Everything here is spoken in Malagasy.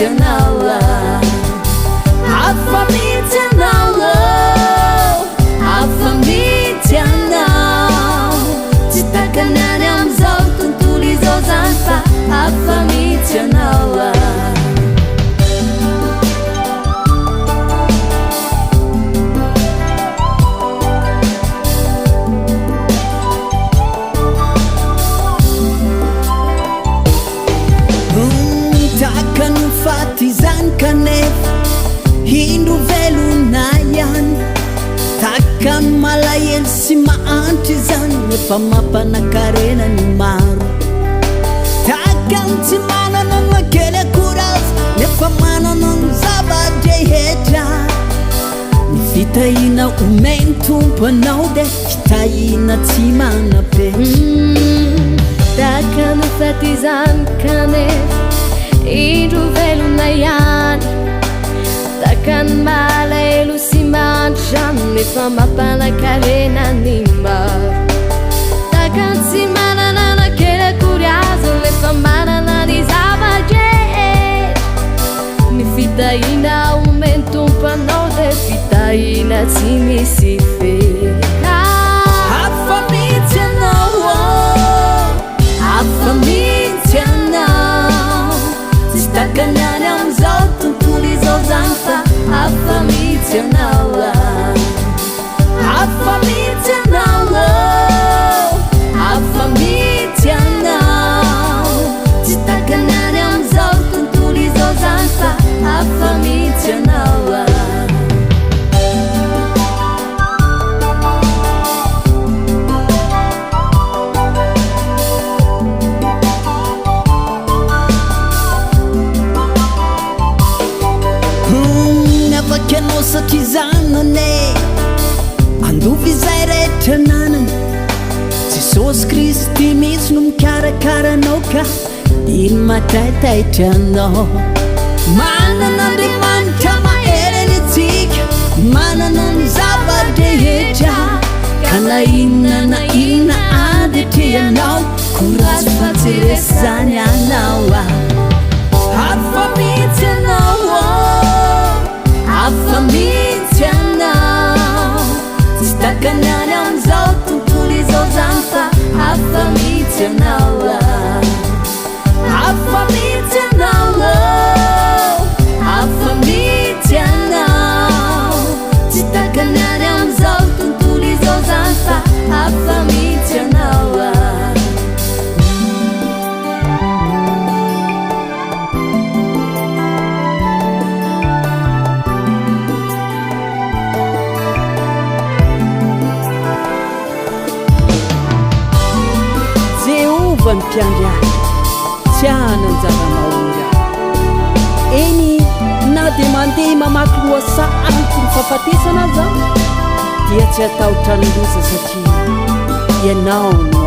mihitsy ianao ah. Hafa mihitsy ianao oh. Hafa mihitsy ianao. Tsy takany any amin'izao tontolo izao zany fa hafa mihitsy ianao ah. Tahaka ny faty izany kanefa indro velona ihany. Tahaka ny malahelo sy mahantra izany nefa mampanakarena ny maro. Tahaka ny tsy manana na kely akory aza nefa manana ny zava-drehetra. Ny fitahiana omen'ny Tompo anao dia fitahiana tsy manam-petra. Tahaka ny faty izany kanefa indro velona ihany. Tahaka ny malahelo sy mahantra nefa mampanakarena ny maro. Tahaka ny tsy manana na kely akory aza nefa manana ny zava-drehetra. Ny fitahiana omen'ny Tompo anao dia fitahiana tsy misy fetra. Hafa mihitsy ianao oh, hafa mihitsy ianao. Tsy takany any amin'izao tontolo izao zany fa hafa mihitsy ianao ah. Hafa mihitsy ianao oh, hafa mihitsy ianao. Tsy takany any amin'izao tontolo izao zany fa hafa mihitsy ianao ah. Miavaka ianao satria zanany e, handova izay rehetra ananany. Jesosy Kristy mihitsy no mikarakara anao ka ino mahataitaitra anao. Manana Andriamanitra mahery anie tsika, manana ny zava-drehetra. Ka na inona na inona ady atrehanao, courage fa tsy resy zany ianao ah. Hafa mihitsy ianao oh, hafa mihitsy ianao. Tsy takany any amin'izao tontolo izao zany fa hafa mihitsy ianao ah. Hafa mihitsy ianao oh, hafa mihitsy ianao. Tsy takany any amin'izao tontolo izao zany fa hafa mihitsy ianao ah. Jehovah ny mpiandry ahy, tsy hanan-java-mahory aho. Eny, na dia mandeha mamaky lohasaha aloky ny fahafatesana aza aho, dia tsy hatahotra ny loza satria Ianao no.